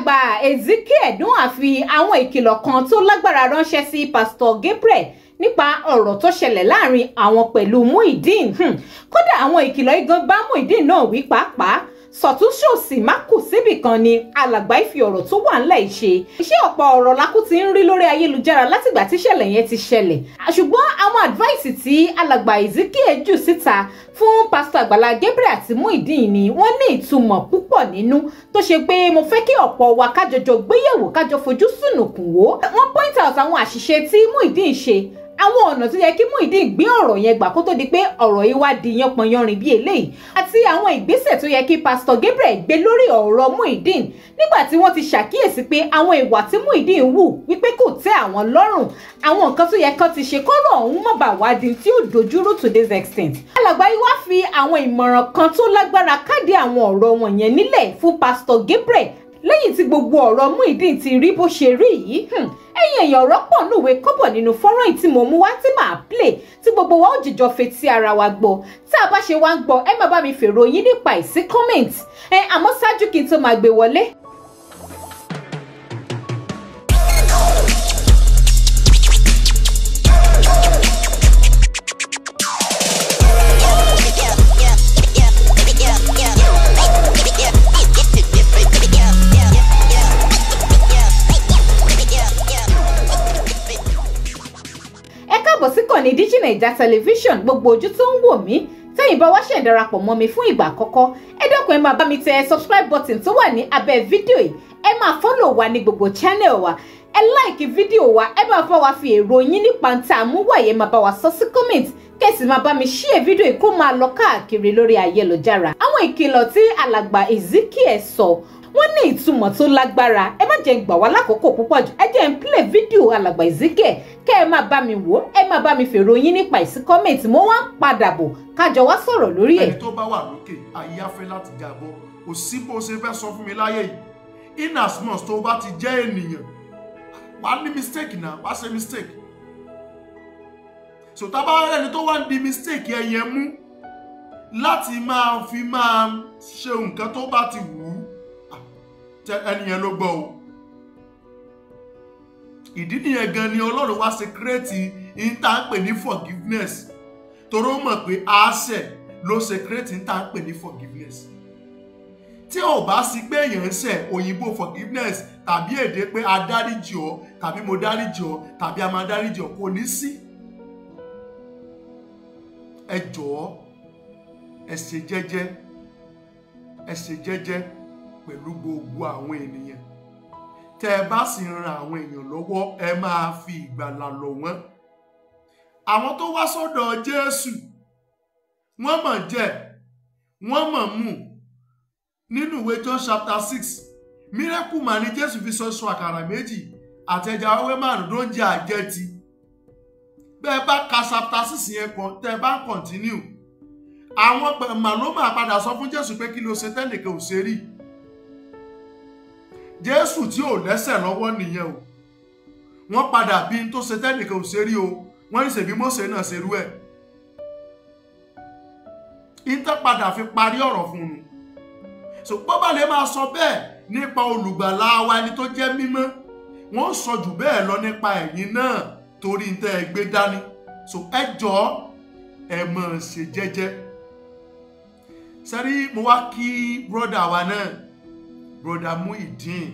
Alàgbà Ezekiel Noah fi àwọn ìkìlọ̀ kan tó lágbára ránṣẹ́ sí Pastor Gabriel nípa ọ̀rọ̀ tó ṣẹlẹ̀ láàrin àwọn pẹ̀lú Muyideen. Kódà àwọn ìkìlọ̀ igan bá Muyideen náà wí pàápàá. Sọ̀túnṣòsì má kù síbì kan ni alàgbà ìfi ọ̀rọ̀ tó wà ńlẹ̀ ṣe. Iṣẹ́ ọ̀pọ̀ ọ̀rọ̀ lákú ti ń rí lórí ayélujára látìgbà tíṣẹ̀lẹ̀ yẹn ti ṣẹlẹ̀. Ṣùgbọ́n àwọn advice tí alàgbà Ezekiel jù síta fún Pastor Àgbàlá Gabriel àti Muyideen ni wọ́n ní ìtumọ̀ púpọ̀ nínú tó ṣe pé mo fẹ́ kí ọ̀pọ̀ wa kájọjọ gbéyẹ̀wò kájọ fojú sùnùkùn wò. Wọ́n point out àwọn àṣìṣe tí Muyideen ṣe, àwọn ọ̀nà tó yẹ kí Muyideen gbé ọ̀rọ̀ yẹn gbà kó tó di pé ọ̀rọ̀ yìí wá di yánpọnyánrin bí eléyìí, àti àwọn ìgbésẹ̀ tó yẹ kí Pastor Gabriel gbé lórí ọ̀rọ̀ Muyideen nígbà tí wọ́n ti ṣàkíyèsí pé àwọn ìwà tí Muyideen wù wípé kò tẹ́ àwọn lọ́rùn, àwọn nǹkan tó yẹ kán ti ṣe kọ́rọ̀ ọ̀hún má bàa wá di tí ó dojúrú to this extent. Alàgbà yìí wá fi àwọn ìmọ̀ràn kan tó lágbára káàdì àwọn ọ̀rọ̀ wọ̀nyẹn nílẹ̀ fún Pastor Gabriel lẹ́yìn tí gbogbo ọ̀rọ̀ Muyideen ti rí bó ṣe rí yìí. Ẹ̀yin èèyàn, ọ̀rọ̀ pọ̀ núwèé kọ́bọ̀ nínú fọ́nrán yìí tí mo mú wá tí màá play tí gbogbo wa ó jìjọ fetí ara wa gbọ́. Tá a bá ṣe wá ń gbọ́, ẹ má bá mi fèrò yín nípa ìsí comment. Ẹ àmọ́ ṣáájú kí n tó máa gbé wọlé. Ní Digi Naija Television, gbogbo ojú tó ń wò mí, tẹ́yìn bá wá ṣe darapọ̀ mọ́ mi fún ìgbà àkọ́kọ́, ẹ dákun ẹ máa bá mi tẹ subscribe button tó wà ní abẹ́ fídíò yìí, ẹ máa follow wa ní gbogbo channel wa, ẹ like fídíò wa, ẹ máa bá wa fi èrò yín nípa ń tá a mú wáyé, máa bá wa sọ sí comment, kẹ́sì máa bá mi share fídíò yìí kó máa lọ káàkiri lórí ayélujára. Àwọn ìkìlọ̀ tí alàgbà Ezekiel sọ wọ́n ní ìtumọ̀ tó lágbára. Ẹ má jẹ́ ń gbà wá lákòókò púpọ̀ jù, ẹ jẹ́ ń play fídíò alàgbà Ezekiel kẹ́ ẹ máa bá mi wò, ẹ máa bá mi fèrò yín nípa ìsí comment, mo wá ń padà bọ̀ kájọ wá sọ̀rọ̀ lórí ẹ̀. Ẹni tó bá wà lókè ayé á fẹ́ láti jábọ́, kò sí bó ṣe fẹ́ sọ fún mi láyé yìí, in as much tó bá ti jẹ́ ènìyàn wàá ní mistake náà, wàá ṣe mistake. So tá a bá rẹ́ni tó wá ń di mistake ẹ̀yẹn mú láti máa fi máa ṣe nǹkan tó bá ti wù ú, ẹni yẹn ló gbọ́ o. Ìdí nìyẹn gan ni Ọlọ́run wá ṣe kírètì ìta ń pè ní forgiveness, toró mọ̀ pé àṣẹ ló ṣe kírètì ìta ń pè ní forgiveness. Tí ò bá sí pé èèyàn ń ṣẹ̀, òyìnbó forgiveness tàbí èdè pé a dáríjì ọ́ tàbí mo dáríjì ọ́ tàbí a máa dáríjì ọ́ kò ní sí. Ẹ jọ̀ọ́, ẹ ṣe jẹ́jẹ́, ẹ ṣe jẹ́jẹ́ pẹ̀lú gbogbo àwọn ènìyàn. Tẹ́ ẹ bá sì ń ran àwọn èèyàn lọ́wọ́, ẹ máa fi ìgbàlà lọ̀ wọ́n. Àwọn tó wá sọ́dọ̀ Jésù, wọ́n mọ̀ jẹ, wọ́n mọ̀ mu. Nínú ìwé John chapter 6, miracle mà ní Jésù fi sọ àkàrà méjì àti ẹja wẹ́wẹ́ márùn-ún ló ń jẹ àjẹtì. Bẹ́ẹ̀ bá ka chapter 6 yẹn kan, tẹ́ ẹ bá ń continue, àwọn màlúmà padà sọ fún Jésù pé kí ló ṣe tẹ́nìkan ò ṣe rí. Jésù tí ò lẹ́sẹ̀ lọ́wọ́ nìyẹn o. Wọ́n padà bí n tó ṣe tẹ́nìkan ò ṣe rí o. Wọ́n ní ṣèbí Mósè náà ṣerú ẹ̀. Ìtàn padà fi parí ọ̀rọ̀ fún un. So bọ́bá lè máa sọ bẹ́ẹ̀ nípa olùgbàlà wa ẹni tó jẹ́ mímọ́. Wọ́n sọ jù bẹ́ẹ̀ lọ nípa ẹ̀yin náà torí n tẹ́ ẹ gbé dání. So ẹ jọ̀ọ́, ẹ máa ṣe jẹ́jẹ́. Sẹ́rí mo wá kí brọ́dà wa náà, Brother Muyideen.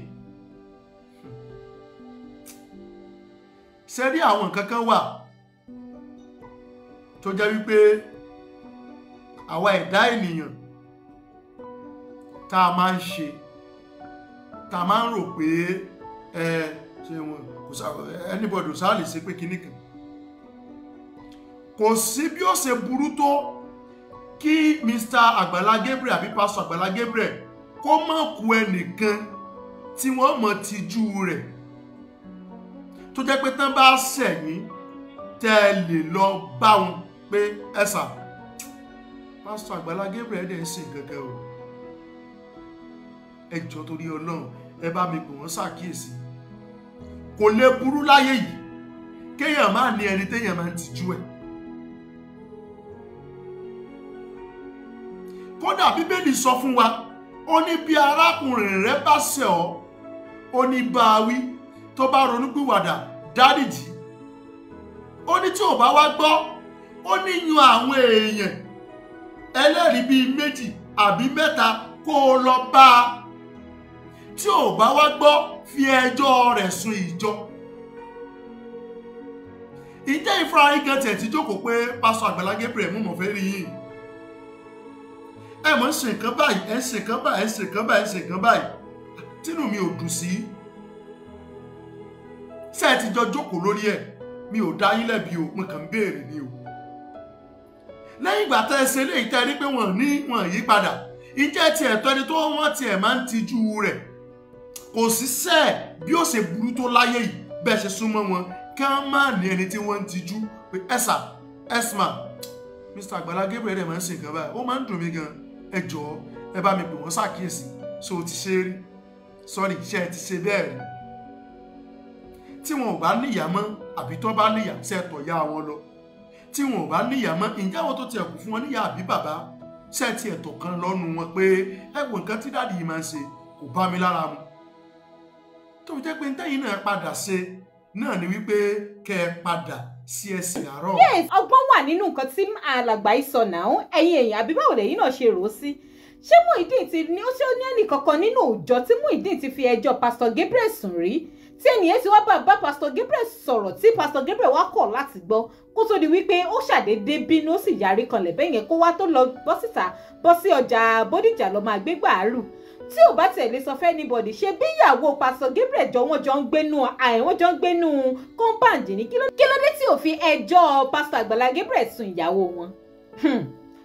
Ṣé rí àwọn nǹkan kan wà tó jẹ́ wípé àwa ẹ̀dá ènìyàn tá a máa ń ṣe, tá a máa ń rò pé ẹ ṣe wọn kò sá anybody ò sá lè ṣe pé kinní kan. Kò sí bí ó ṣe burú tó kí Mr. Àgbàlá Gabriel àbí Pastor Àgbàlá Gabriel kó má kú ẹnìkan tí wọ́n mọ̀ tijú rẹ̀, tó jẹ́ pé tán bá ṣẹ̀yìn tẹ́ ẹ lè lọ bá wọn pé ẹ sà, Pastor Àgbàlá Gabriel dẹ̀ ń ṣe nǹkan kan o, ẹ jọ̀ọ́ torí Ọlọ́run ẹ bá mi pè wọ́n ṣàkíyèsí. Kò lè burú láyé yìí kéèyàn máa ní ẹni téèyàn máa ń tijú ẹ̀. Kódà Bíbélì sọ fún wa, ó ní bí arákùnrin rẹ bá ṣẹ̀ ọ́, Ó ní bá a wí, tó bá ronúpìwàdà dáríjì. Ó ní tí ò bá wá gbọ́, ó ní yan àwọn èèyàn ẹlẹ́rìí bíi 2 àbí 3 kó o lọ bá a. Tí ò bá wá gbọ́, fi ẹjọ́ rẹ̀ sùn ìjọ. Ìjẹ́ ìfúnra yín gan tiẹ̀ ti jókòó pé pásọ Àgbàlá Gabriel mú mọ̀ fẹ́ rí yín. Ẹ mọ̀ ń ṣe nǹkan báyìí, ẹ ń ṣe nǹkan báyìí, ẹ ń ṣe nǹkan báyìí, ẹ ń ṣe nǹkan báyìí. Tínú mi ò dùn sí. Ṣé ẹ ti jọ jókòó lórí ẹ̀? Mi ò dá yín lẹ́bi o, mo kàn ń béèrè ni o. Lẹ́yìn ìgbà tẹ́ ẹ ṣe léyìí tẹ́ ẹ rí pé wọ́n ní wọ́n yí padà. Ìjẹ́ ti ẹ̀tọ́ ẹni tó wọ́n tiẹ̀ máa ń tijú rẹ̀. Kò sí sẹ́ẹ̀ bí ó ṣe burú tó láyé yìí bẹ́ẹ̀ ṣe súnmọ́ wọn kí wọ́n má ní ẹni tí wọ́n ń tijú pé ẹ̀sà ẹ̀sìmà Mr. Àgbàlá Gabriel rẹ̀ máa ń ṣe nǹkan báyìí, ó máa ń dùn mí gan, ẹ jọ̀ọ́ ẹ bá mi pè wọ́n ṣàkíyèsí. So ti ṣe rí, sorry, ṣe ẹ ti ṣe bẹ́ẹ̀ rí? Tí wọn ò bá níyà mọ́ àbí tó bá níyà, ṣe tọ̀ ya wọn lọ? Tí wọn ò bá níyà mọ́, ǹjẹ́ àwọn tó tiẹ̀ kù fún wọn níyà àbí bàbá, ṣe tiẹ̀ tọ̀ kan lọ́nu wọn pé ẹ wo nǹkan tí dáàdì yìí máa ń ṣe kò bá mi lára mu? Tó fi jẹ́ pé ntẹ́yìn náà padà ṣe náà ni wípé kẹ́ ẹ padà sí ẹsẹ̀ àárọ̀. Yes, ọgbọ́n wà nínú nǹkan tí alàgbà yìí sọ náà. Ẹ̀yin èèyàn, àbí báwo lẹ̀yin náà ṣe rò ó sí? Ṣé Muyideen ti ní ó ṣe ó ní ẹnì kankan nínú ìjọ tí Muyideen ti fi ẹjọ́ Pastor Gabriel sùn rí? Tí ènìyàn ti wá bá Pastor Gabriel sọ̀rọ̀ tí Pastor Gabriel wá kọ̀ láti gbọ́, kó tó di wípé ó ṣàdédé bínú ó sì yarí kanlẹ̀ bẹ́ẹ̀ yẹn, kó wá tó lọ bọ́ síta bọ́ sí ọjà Bódìjà lọ máa gbé gbàárù. Tí ò bá tẹ̀lé sọ fẹ́ anybody, ṣe bí ìyàwó Pastor Gabriel jọ wọ́n jọ ń gbénú wọ́n jọ ń gbénú compound ní kí ló dé tí ò fi ẹjọ́ Pastor Àgbàlá Gabriel sùn ìyàwó wọn?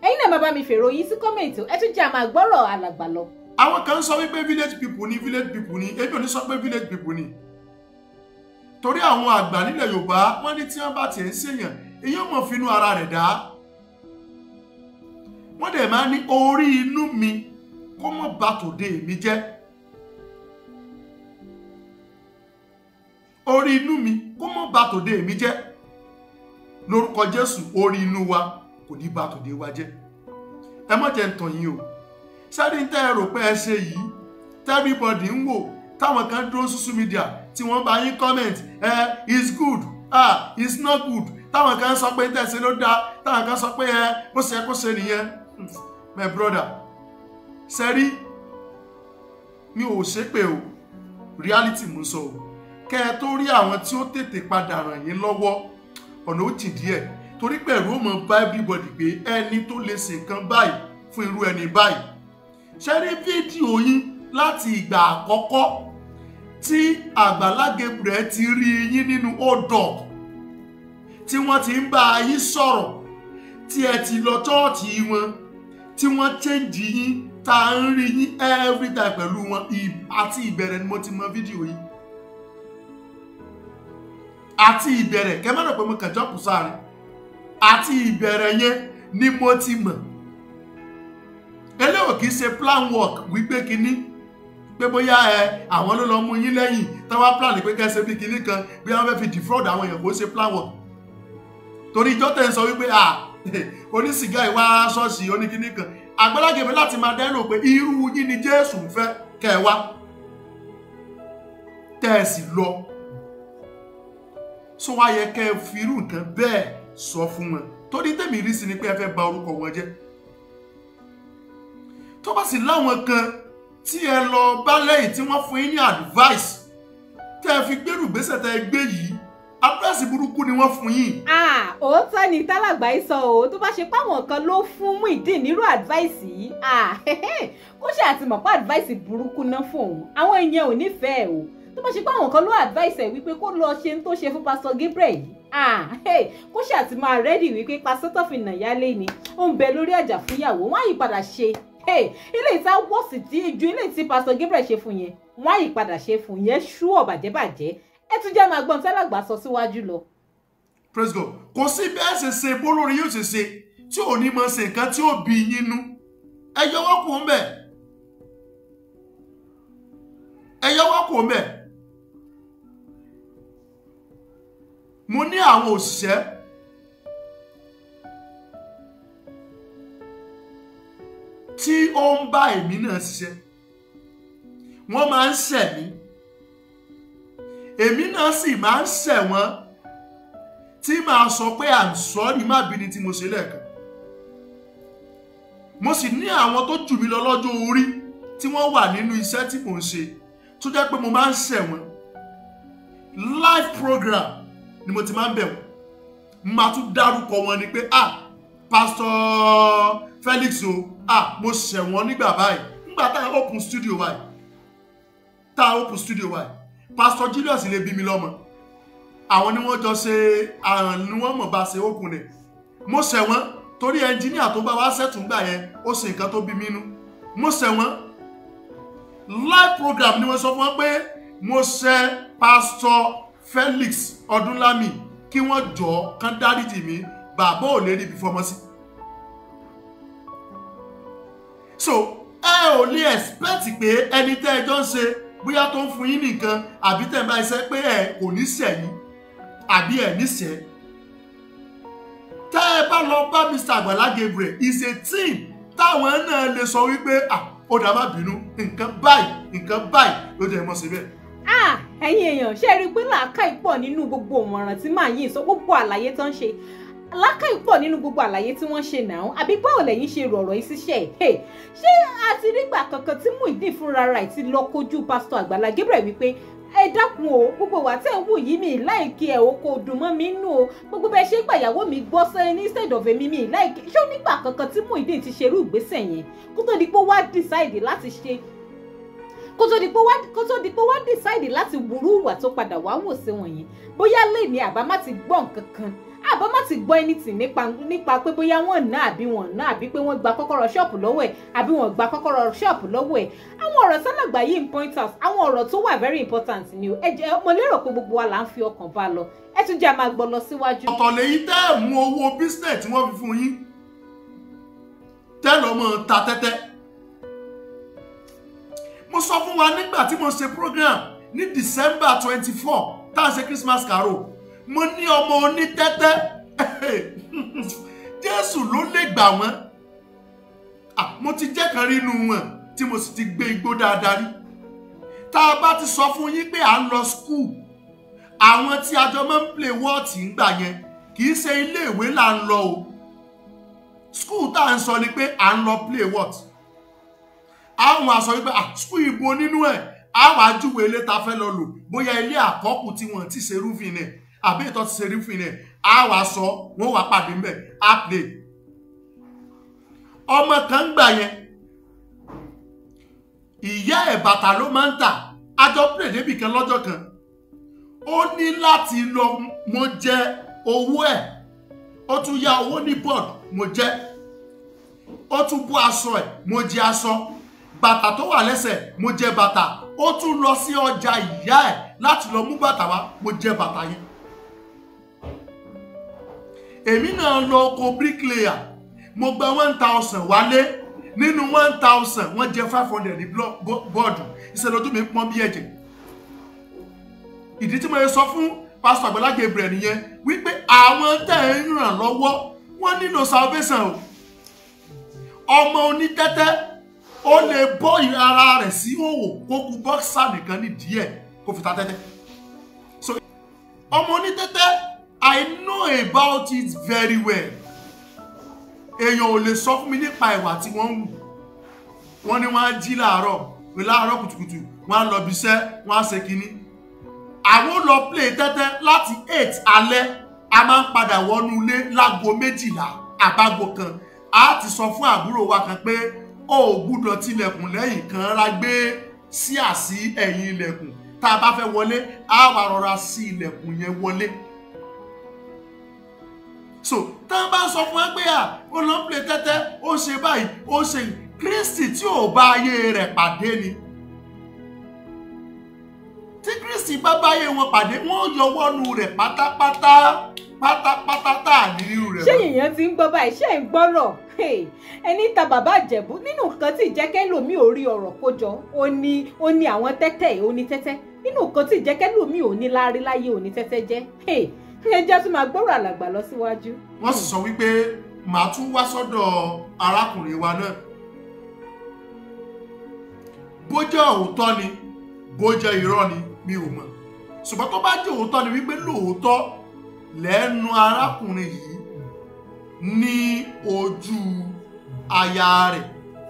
Ẹ̀yin náà bàbá mi fèrò yín sí kọ́mẹ̀ntì, ẹ tún jẹ́ àmà gbọ́rọ̀ alàgbà lọ. Àwọn kan sọ wípé village people ni, village people ni. Èmi ò ní sọ pé village people ni, torí àwọn àgbà nílẹ̀ Yorùbá wọ́n ní tí wọ́n bá tiẹ̀ ń ṣèyàn, èyàn mọ̀ finú ara rẹ̀ dá. Wọ́n dẹ̀ máa ní orí inú mi kó mọ̀ bá tòde mi jẹ́. Orí inú mi kó mọ̀ bá tòde mi jẹ́. Lórúkọ Jésù, orí inú wa kò ní bá tòde wa jẹ́. Ẹ má jẹ́ ń tàn yín o. Sáré ń tẹ́ ẹ rò pé ẹ ṣe yìí, everybody ń wò, táwọn kan dúró social media tí wọ́n bá yín comment, ẹ it's good, ah it's not good. Táwọn kan sọ pé tẹ̀sí ló dáa, táwọn kan sọ pé ẹ bó ṣe kó ṣe nìyẹn. My brother, sẹ́rí mi ò ṣépè o, reality mo sọ o. Kẹ́ ẹ tó rí àwọn tí ó tètè padà ràn yín lọ́wọ́, ọ̀nà ó jìn díẹ̀, torí pẹ̀lú ó mọ̀ bá everybody pé ẹni tó lè ṣe nǹkan báyìí fún irú ẹni báyìí. Sẹ́rí fídíò yín láti ìgbà àkọ́kọ́ tí Àgbàlá Gabriel ti rí yín nínú odò tí wọ́n ti ń bá yín sọ̀rọ̀, tí ẹ ti lọ chọ́ọ̀chì wọn, tí wọ́n change yín, tá a ń rí yín every time pẹ̀lú wọn. Àti ìbẹ̀rẹ̀ ni mo ti mọ fídíò yìí. Àti ìbẹ̀rẹ̀, kẹ́ má rò pé mo kàn jọ́pù sáré. Àti ìbẹ̀rẹ̀ yẹn ni mo ti mọ̀. Eléyìí kì í ṣe plan work wípé kinní pé bóyá ẹ àwọn ló lọ mú yín lẹ́yìn táwa plan pé kẹ́ ṣe bí kinní kan bí wọ́n fẹ́ fi defraud àwọn èèyàn, kò ṣe plan work. Torí ìjọ tẹ̀ ń sọ wípé onísìgá ìwá ṣọ́ọ̀ṣì oníkinní kan, Àgbàlá Gabriel láti máa dẹ́rù pé irú yín ni Jésù ń fẹ́ kẹ́ ẹ wá, tẹ́ ẹ sì lọ. Sọ wá yẹ kẹ́ ẹ fi irú nǹkan bẹ́ẹ̀ sọ fún wọn, torí tèmi rí sí ni pé ẹ fẹ́ bà orúkọ wọn jẹ́. Tó bá sì láwọn kan tí ẹ lọ bá lẹ́yìn tí wọ́n fún yín ní advice tẹ́ ẹ fi gbérù gbèsè tẹ́ ẹ gbé yìí, advice burúkú ni wọ́n fún yín. Òótọ́ ni tálàgbà yìí sọ o. Tó bá ṣe páwọn kan ló fún Muyideen nírú advice yìí, kó ṣe àtìmọ̀ pé advice burúkú náà fún òun, àwọn èèyàn ò nífẹ̀ẹ́ o. Tó bá ṣe páwọn kan ló advice ẹ̀ wípé kó lọ ṣe ń tó ṣe fún Pastor Gabriel yìí, kó ṣe àti máa rẹ́dì wípé pásítọ̀ tó fi nà yálé ni ó ń bẹ lórí àjà fúnyàwó, wọ́n á yí padà ṣe ilé ìta wọ́ọ̀sì tí ju ilé tí Pastor Gabriel ṣe fún yẹn, wọ́n á yí padà ṣe fún yẹn ṣú ọ̀bàjẹ́bàjẹ́. Ẹ tún jẹ́ máa gbọ́n tálàgbà sọ síwájú lọ. Praise God. Kò sí bẹ́ẹ̀ ṣe ṣe bólórin yóò ṣe ṣe tí ò ní mọ̀ ṣe nǹkan tí ó bí yín nú. Ẹ yọwọ́ kù ń bẹ̀. Ẹ yọwọ́ kù ń bẹ̀. Mo ní àwọn òṣìṣẹ́ tí ó ń bá èmi náà ṣiṣẹ́. Wọ́n máa ń ṣẹ̀ mí. Èmi náà sì máa ń ṣẹ̀ wọ́n tí màá sọ pé I'm sorry, má bínú tí mo ṣe lẹ́ẹ̀kan. Mo sì ní àwọn tó jù mí lọ lọ́jọ́ orí tí wọ́n wà nínú iṣẹ́ tí mò ń ṣe tó jẹ́ pé mo máa ń ṣẹ̀ wọ́n. Live program ni mo ti máa ń bẹ̀ wọ́n. Màá tún dárúkọ wọn ni pé ah, Pastor Felix o, ah, mo ṣẹ̀ wọ́n nígbà báyìí. Nígbà tá a open studio báyìí, tá a open studio báyìí, Pastor Julius lè bí mi lọ́mọ. Àwọn ni wọ́n jọ ṣe àrùn ni wọ́n mọ̀ bá ṣe open rẹ̀. Mo ṣẹ̀ wọ́n torí ẹnjíníà tó bá wá ṣẹ̀tún gbà yẹn ó ṣe nǹkan tó bí mi nú. Mo ṣẹ̀ wọ́n. Live program ni wọ́n sọ fún wọn pé mo ṣẹ̀ Pastor Felix Ọdúnlámì kí wọ́n jọ kán dáríjì mi, bàbá ò lè rí ibi fọmọ sí. So ẹ ò lè expect pé ẹni tẹ́ ẹ jọ ń ṣe bóyá tó ń fún yín nìkan àbí tẹ́ ẹ bá iṣẹ́ pé ẹ kò ní ṣẹ̀yìn àbí ẹ ní ṣẹ́. Tẹ́ ẹ bá lọ bá Mr. Àgbàlá Gabriel is a team táwọn náà lè sọ wípé ah, ó dá má bínú, nǹkan báyìí nǹkan báyìí ló jẹ́ mọ́ síbẹ̀. Ah, ẹ̀yin èèyàn, ṣe rí i pé làákàyè pọ̀ nínú gbogbo ìmọ̀ràn tí màá yìí sọ, gbogbo àlàyé tó ń ṣe, làákàyè pọ̀ nínú gbogbo àlàyé tí wọ́n ṣe náà. Àbí báwo lẹ̀yin ṣe rọ̀rọ̀ yìí síṣẹ́ ẹ̀? Ṣé a ti rígbà kankan tí Muyideen fúnra rẹ̀ ti lọ kojú Pásítọ̀ Àgbàlá Gabriel wípé ẹ dákun o, gbogbo wa tẹ́ ń wù yí mi láìkí ẹ̀ o, kò dùn mọ́ mi nù o, gbogbo bẹ́ẹ̀ ṣe gbàyàwó mi gbọ́ sẹ́yìn instead of èmi mi láìkí. Ṣé ó nígbà kankan tí Muyideen ti ṣerú ìgbésẹ̀ yẹn kó tó di pé wá decide láti ṣe, kó tó di pé wá decide láti wúrú ìwà tó padà wá wò sí wọ̀nyí? Bóyá lè ní àbá má ti gbọ́ nǹkan kan, àbá má ti gbọ́ anything nípa pé bóyá wọ́n ná àbí wọ́n ná, àbí pé wọ́n gba kọ́kọ́rọ́ ṣọ́ọ̀pù lọ́wọ́ ẹ̀ àbí wọ́n gba kọ́kọ́rọ́ ṣọ́ọ̀pù lọ́wọ́ ẹ̀. Àwọn ọ̀rọ̀ sálàgbà yìí ń point out àwọn ọ̀rọ̀ tó wà very important ni o. Ẹ jẹ́ mo lérò pé gbogbo wa là ń fi ọkàn bá lọ, ẹ tún jẹ́ a máa gbọ́ lọ síwájú. Ọ̀tọ̀ lèyí tẹ́ ẹ̀ mú owó business tí wọ́n fi fún yín tẹ́ lọ́mọ ta tẹ́tẹ́. Mo sọ fún wa nígbà tí mo ṣe program ní December 24 tá a ṣe Christmas carol, mo ní ọmọ onítẹ́tẹ́ Jésù ló lè gbà wọ́n. Mo ti jẹ́ kan rínú wọn tí mo sì ti gbé igbó dáadáa rí. Tá a bá ti sọ fún yín pé à ń lọ school, àwọn tí a jọ máa ń play wọ́ọ̀tì ń gbà yẹn kì í ṣe iléèwé là ń lọ o. School tá à ń sọ ni pé à ń lọ play what. Àwọn aṣọ wípé school ìbò nínú ẹ̀, àwọn àjúwe ilé ta fẹ́ lọ lò, bóyá ilé àkọ́kù tí wọ́n ti ṣe rúfin ẹ̀ àbí ìtọ́ ti ṣe rúfin ẹ̀, á wàá sọ wọ́n wàá pàdé ńbẹ̀ á play. Ọmọ kan gbà yẹn, ìyá ẹ̀ bàtà ló máa ń tà, àjọ play débì kan lọ́jọ́ kan, ó ní láti lọ, mo jẹ owó ẹ̀, ó tún yá owó ní board mo jẹ, ó tún bó aṣọ ẹ̀ mo jẹ aṣọ, bàtà tó wà lẹ́sẹ̀ mo jẹ bàtà, ó tún lọ sí ọjà ìyá ẹ̀ láti lọ mú bàtà wá, mo jẹ bàtà yẹn. Èmi náà lọ oko bricklayer, mo gba 1000 wálé, nínú 1000 wọ́n jẹ 500 ní bọ́ọ̀dù, ìṣẹ̀lẹ̀ ojú mi pọ́n bí ẹ̀jẹ̀. Ìdí tí mo yẹ sọ fún Pásítọ̀ Àgbàlá Gabriel nìyẹn wípé àwọn tẹ̀ ń ràn lọ́wọ́ wọ́n nílò salvation o. Ọmọ onítẹ́tẹ́ ó lè bọ́ ara rẹ̀ sí òwò kó ku bọ́ksà nìkan ní díẹ̀ kó fi ta tẹ́tẹ́. So ọmọ onítẹ́tẹ́, I know about it very well. Èèyàn ò lè sọ fún mi nípa ìwà tí wọ́n ń wù. Wọ́n ní wọ́n á jí láàárọ̀, láàárọ̀ kùtùkùtù, wọ́n á lọ bí iṣẹ́, wọ́n á ṣe kínní. Àwọn lọ play tẹ́tẹ́ láti 8 alẹ́, a máa ń padà wọnú ilé láago 12 àbágo kan. A ti sọ fún àbúrò wa kan pé ó gbúdọ̀ tilẹ̀kùn lẹ́yìn kan rá gbé sí àsí ẹ̀yìn ilẹ̀kùn. Tá a bá fẹ́ wọlé, a wà rọra sí ilẹ̀kùn yẹn wọlé. So tá a bá sọ fún ẹ pé à ó lọ ń play tẹ́tẹ́, ó ṣe báyìí, ó ṣe Kristi tí ò bá ayé rẹ̀ pàdé ni. Tí Kristi bá báyé wọn pàdé, wọ́n yọwọ́nu rẹ̀ pátápátá pátápátá tá à ní irú rẹ̀. Ṣé èèyàn ti ń gbọ́ báyìí? Ṣé ń gbọ́rọ̀? Ẹni ta bàbá Ìjẹ̀bú nínú nǹkan tí ìjẹ́kẹ́ lòmí ò rí ọ̀rọ̀ kójọ, ó ní àwọn tẹ́tẹ́, ó ní tẹ́tẹ́ nínú nǹkan tí ìjẹ́kẹ́ lòmí ò ní láárí láyé, ò ní tẹ́tẹ́ jẹ́. Ẹ jẹ́ tún máa gbọ́rọ̀ alàgbà lọ síwájú. Wọ́n sì sọ wípé màá tún wá sọ́dọ̀ arákùnrin wa náà. Bó jẹ́ òótọ́ ni, bó jẹ́ irọ́ ni, mi ò mọ̀. Ṣùgbọ́n tó bá jẹ́ òótọ́ ni wípé lóòótọ́ lẹ́nu arákùnrin yìí ní ojú aya rẹ̀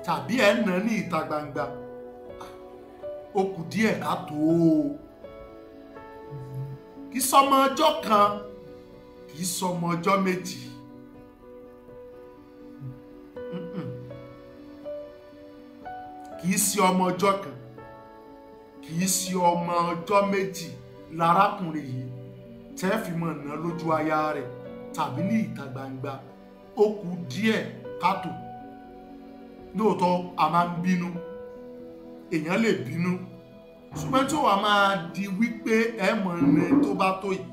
tàbí ẹ̀ nà ní ìta gbangba, ó kù díẹ̀ ká tó o. Kì í sọmọ ọjọ́ kan, kì í sọmọ ọjọ́ méjì. Kì í ṣe ọmọ ọjọ́ kan, kì í ṣe ọmọ ọjọ́ méjì lárákùnrin yìí tẹ́ fi mọ̀ ná lójú aya rẹ̀ tàbí ní ìta gbangba. Ó kù díẹ̀ káàtó. Lóòótọ́ a máa ń bínú, èèyàn lè bínú, ṣùgbọ́n tí wàá máa di wípé ẹ mọ̀ ní tó bá tó yìí,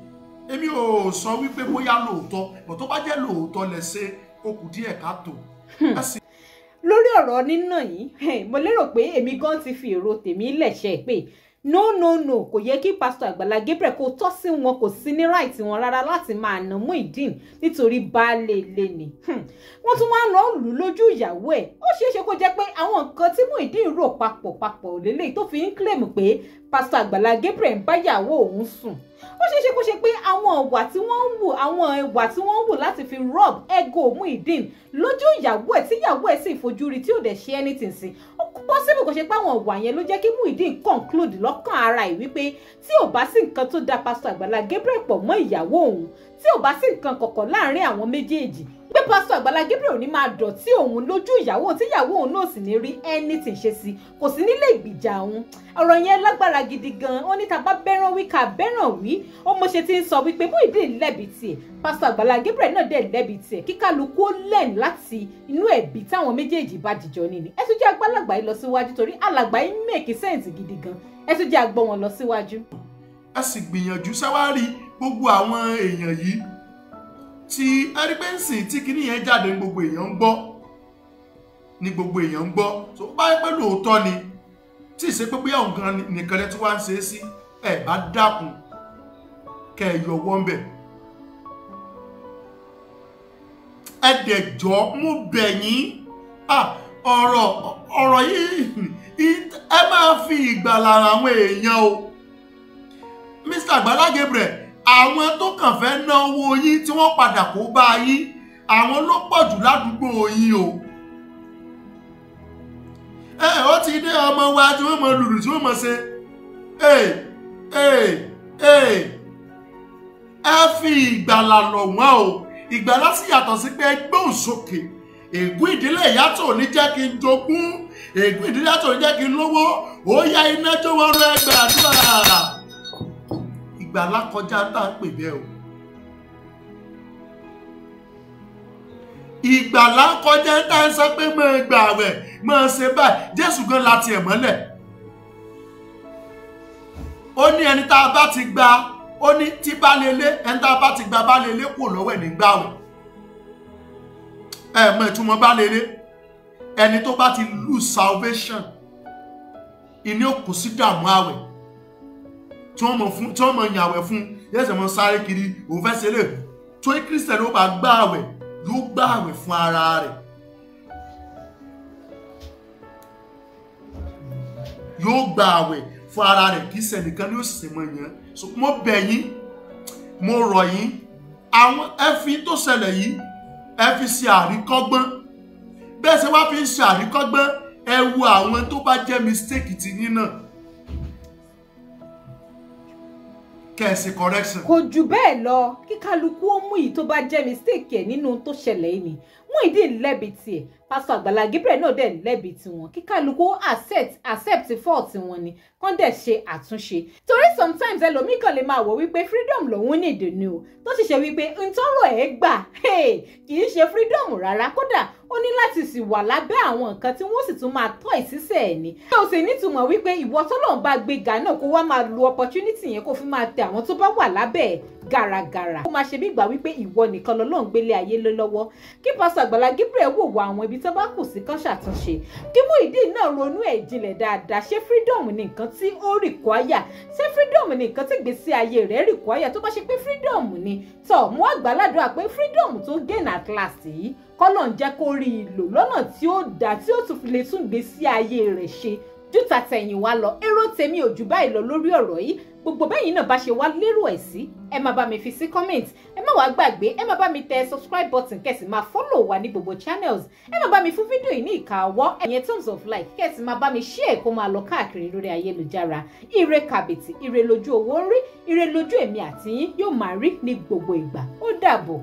èmi ò sọ wípé bóyá lóòótọ́, bọ̀ tó bá jẹ́ lóòótọ́ lẹ ṣe, ó kù díẹ̀ káàtó. Lórí ọ̀rọ̀ nínà yìí, mo lérò pé èmi gan ti fi èrò tèmi lẹ̀ṣẹ̀ pé no no no, kò yẹ kí pásítọ̀ Àgbàlá Gabriel kó tọ́ sí wọn, kò sí ní right wọn rárá láti máa nà Muyideen nítorí baálé ilé ni. Wọ́n tún wá lọ lù lójú ìyàwó ẹ̀. Ó ṣeé ṣe kó jẹ́ pé àwọn nǹkan tí Muyideen rò papọ̀ papọ̀ lélẹ̀ tó fi ń claim pé pásítọ̀ Àgbàlá Gabriel ń báyàwó òun sùn. Ó ṣeé ṣe kó ṣe pé àwọn ìwà tí wọ́n ń wù, àwọn ìwà tí wọ́n ń wù láti fi rub ego Muyideen lójú ìyàwó ẹ̀ tí ìyàwó ẹ̀ sì fojú rí tí ò dẹ̀ ṣe anything sí. Ó possible kó ṣe pé àwọn ìwà yẹn ló jẹ́ kí Muyideen conclude lọ́kàn ara ẹ̀ wípé tí ò bá sí nǹkan tó da pásítọ̀ Àgbàlá Gabriel pọ̀ mọ́ ìyàwó òun, tí ò bá sí nǹkan kọ̀kọ̀ láàrin àwọn méjèèjì, pé pásítọ̀ Àgbàlá Gabriel ò ní máa dọ̀tí òun lójú ìyàwó, tí ìyàwó òun náà sì ní rí anything ṣe sí, kò sí nílé ìgbìjà òun. Ọ̀rọ̀ yẹn lágbára gidi gan. Ó ní ta bá bẹ́ràn wí ká bẹ́ràn wí. Ó mo ṣe ti ń sọ wípé Muyideen lẹ́bi tiẹ̀, pásítọ̀ Àgbàlá Gabriel náà dẹ̀ lẹ́bi tiẹ̀, kíkálukú ó lẹ́n láti inú ẹ̀bi táwọn méjèèjì bá jìjọ níní. Ẹ tún jẹ́ agbálàgbà yìí lọ síwájú torí alàgbà yìí make sense gidi gan. Ẹ tún jẹ́ agbọ́ wọn lọ síwájú. Ẹ sì gbìyànjú ṣáwárí gbogbo àwọn èèyàn yìí tí ẹrí pé ń sìn tí kinní yẹn jáde ní gbogbo èèyàn ń gbọ́, ní gbogbo èèyàn ń gbọ́. Tó bá yẹ pé lóòótọ́ ni, tí ì ṣe pé bóyá òun gan nìkan lẹ tí wàá ń ṣe é sí, ẹ bá dákun kẹ ẹ yọwọ́ ń bẹ̀. Ẹ dẹ̀ jọ̀ọ́, mo bẹ̀ yín, ọ̀rọ̀ yìí ẹ máa fi ìgbàlà àwọn èèyàn o. Mr. Àgbàlá Gabriel, àwọn tó kàn fẹ́ ná owó yín tí wọ́n padà kó bá yín, àwọn ló pọ̀ jù ládùúgbò yín o. Ẹ ó ti dé ọmọ wa tí wọ́n mọ lùlù tí wọ́n mọ ṣe. Ẹ fi ìgbàlà lọ̀ wọ́n o. Ìgbàlà sì yàtọ̀ sí pé gbóhùn sókè. Ègún ìdílé ìyá tó ní jẹ́ kí n jogún, ègún ìdílé ìyá tó ní jẹ́ kí n lówó, ó yá iná jó wọn rẹ gbàdúrà. Ìgbàlà kọjá tá à ń pè bẹ́ẹ̀ o. Ìgbàlà kọjá tá à ń sọ pé máa gbààwẹ̀, máa ṣe báyìí. Jésù gan la tiẹ̀ mọ́lẹ̀. Ó ní ẹni tá a bá ti gba, ó ní tí bá lélé, ẹni tá a bá ti gba bá lélé kò lọ́wọ́ ẹ̀ ní gbààwẹ̀. Ẹ mọ ìtumọ̀ bá lélé. Ẹni tó bá ti lose salvation, ìní ò kò sí dààmú àwẹ̀. Tí wọ́n mọ̀ fún, tí wọ́n mọ̀ yàwẹ̀ fún, yẹ́sẹ̀ mọ̀ sáré kiri, òun fẹ́ ṣe lè. Torí Kírísítẹ̀nì ó bá gbà àwẹ̀, yóò gbà àwẹ̀ fún ara rẹ̀. Yóò gbà àwẹ̀ fún ara rẹ̀, kì í ṣe nìkan ni ó sì mọ̀ yẹn. So mo bẹ̀ yín, mo rọ̀ yín, àwọn ẹ fi tó ṣẹlẹ̀ yìí, ẹ fi ṣe àríkọ́gbọ́n. Bẹ́ẹ̀ ṣe wá fi ń ṣe àríkọ́gbọ́n, ẹ wo àwọn tó bá jẹ́ mistake ti yín náà, kẹ̀sì correction. Kò jù bẹ́ẹ̀ lọ, kí kálukú ó mú èyí tó bá jẹ́ mistake ẹ̀ nínú tó ṣẹlẹ̀ yìí ni. Muyideen lẹ́bi tiẹ̀, pásítọ̀ Àgbàlá Gabriel náà dẹ̀ lẹ́bi tiwọn. Kí kálukú accept fault wọn ni, kán dẹ̀ ṣe àtúnṣe. Torí sometimes ẹlòmíì kan lè máa wò wípé freedom lòun ní ìdùnnú o, tó sì ṣe wípé ntọ́rọ̀ ẹ̀ gbà kì í ṣe freedom rárá. Kódà ó ní láti sì wà lábẹ́ àwọn nǹkan tí wọ́n sì tún máa tọ́ ìsísẹ̀ ẹ̀ ní. Ó sì nítumọ̀ wípé ìwọ tọ́lọ́run bá gbéga náà kó wá máa lo opportunity yẹn kó fi máa tẹ àwọn tó bá wà lábẹ́ ẹ̀ gàràgàrà. Ó máa ṣe bí ìgbà wípé ìwọ nìkan lọ́lọ́run gbélé ayé lé lọ́wọ́. Kí pásítọ̀ Àgbàlá Gabriel wò wá àwọn ibi tó bá kù sí kán ṣàtúnṣe. Kí Muyideen náà ronú ẹ̀ jinlẹ̀ dáadáa. Ṣé freedom ni nǹkan tí ó require? Ṣé freedom ni nǹkan tí ìgbésí ayé rẹ̀ require? Tó bá ṣe pé freedom ni, tọ̀ mú àgbàládùá pé freedom tó gain at last yìí, kọ́lọ̀ ń jẹ́ kó rí i lò lọ́nà tí ó dáa, tí ó tún fi lè tún ìgbésí ayé rẹ̀ ṣe Ju tàtẹ̀yìnwá lọ. Èrò tèmi ò jù báyìí lọ lórí ọ̀rọ̀ yìí. Gbogbo bẹ́yìn náà bá ṣe wá lérò ẹ̀ sí, ẹ máa bá mi fi sí comment. Ẹ má wàá gbàgbé, ẹ máa bá mi tẹ subscribe button, kẹ́ sì máa follow wa ní gbogbo channels. Ẹ máa bá mi fún fídíò yìí ní ìka ọwọ́, ẹ̀yẹn thumbs of like, kẹ́ sì máa bá mi share kó máa lọ káàkiri lórí ayélujára. Ire kàbìtì, ire lójú owó ń rí, ire lójú èmi àti yín yóò máa rí ní gbogbo ìgbà. Ó dàbọ̀.